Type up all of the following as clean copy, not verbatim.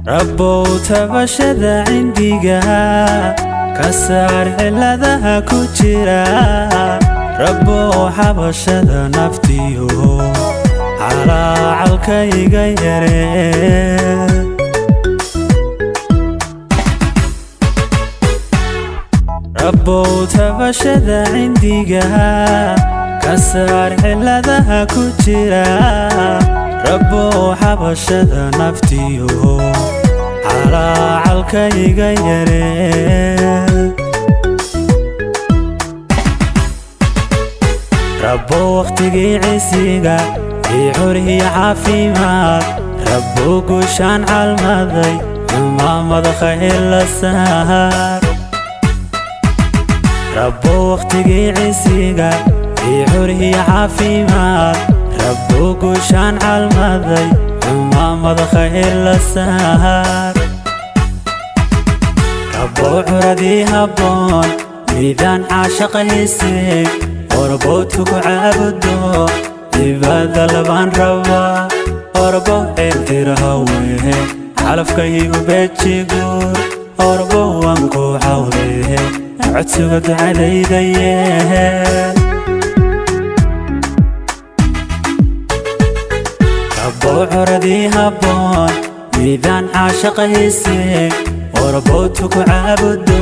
Rabbow tabashada cindiga ka saar ciladaha ku jira. Rabbow xabashada naftiyo calaacalkayga yaree. Rabbow tabashada cindiga ka saar ciladaha ku jira. Rabbow xabashada naftiyo calaacalkayga yaree. Rabbow wakhtigii cisiga ii xurhiyo caafimaad. Rabbow guushaan calmaday cumaamada khayr la saar. Rabbow wakhtigii cisiga ii xurhiyo caafimaad. Rabbow guushaan calmaday cumaamada khayr la saar. Rabbow curadii habboon miidaan caashaqa heesee orbowdka ku caabudo cibaada labaan rabaa. Orbow ceeltirahawehe calafkaygu beejiguur. Orbow waan ku cawdehe codsiga ducadaydaye. Rabbow curadii habboon miidaan caashaqa heesee orbowdka ku caabudo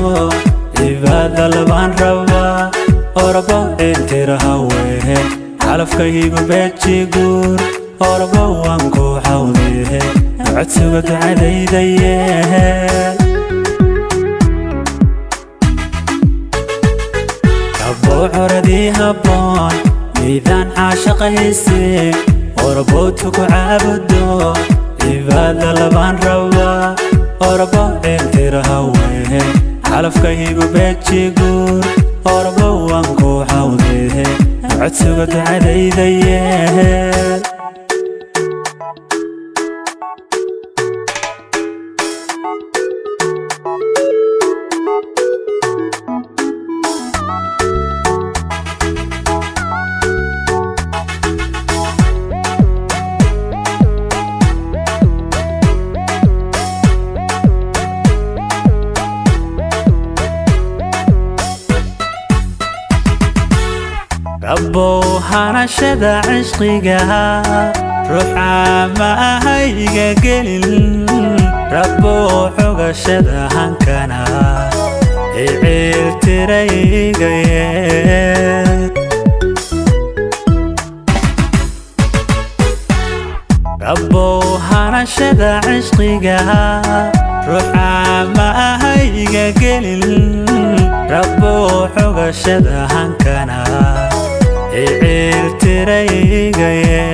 cibaada labaan rabaa. Orbow ceeltirahawehe calafkaygu beejiguur. Orbow waan ku cawdehe codsiga ducadaydaye. Rabbow curadii habboon miidaan caashaqa heesee orbowdka ku caabudo cibaada labaan rabaa. Orbow ceeltirahawehe calafkaygu beejiguur. Orbow waan ku cawdehe codsiga ducadaydaye. Rabbow hanashada cishqiga ruuxa ma ahayga gelin. Rabbow xogashada hankana iciiltiraygaye. Rabbow hanashada cishqiga ruuxa ma ahayga gelin. Rabbow xogashada hankana iciiltiraygaye.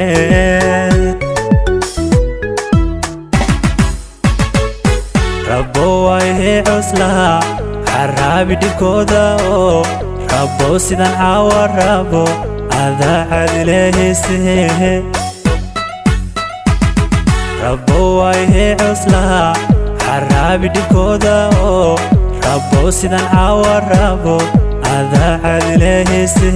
Rabbow waayhee cuslaha xaraabi dhibkooda oo rabbow sidan caawa rabo adaa cadileheese. Rabbow waayhee cuslaha xaraabi dhibkooda oo rabbow sidan caawa rabo adaa cadileheese.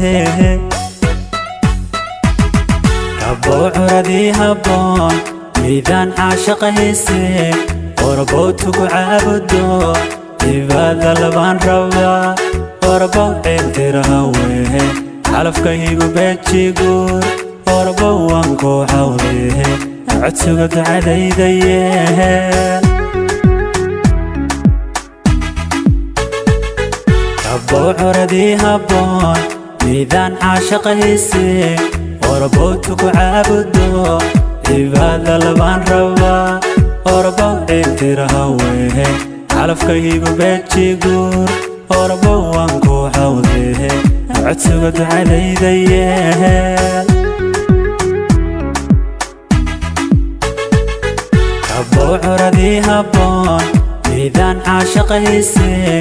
Rabbow curadii habboon miidaan caashaqa heesee orbowdka ku caabudo cibaada labaan rabaa. Orbow ceeltirahawehe calafkaygu beejiguur. Orbow waan ku cawdehe codsiga ducadaydaye. Rabbow curadii habboon miidaan caashaqa heesee orbowdka ku caabudo cibaada labaan rabaa. Orbow ceeltirahawehe calafkaygu beejiguur. Orbow waan ku cawdehe codsiga ducadaydaye. Rabbow curadii habboon miidaan caashaqa heesee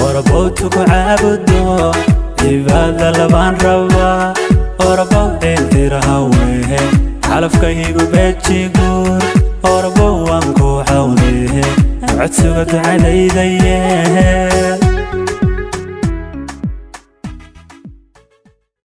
Orabowtu ku caabudo, cibaada labaan rabaa. Orabow ciiltirahawehe, calafkaygu beejiguur. Orabow waan ku cawdehe, codsiga ducadaydaye.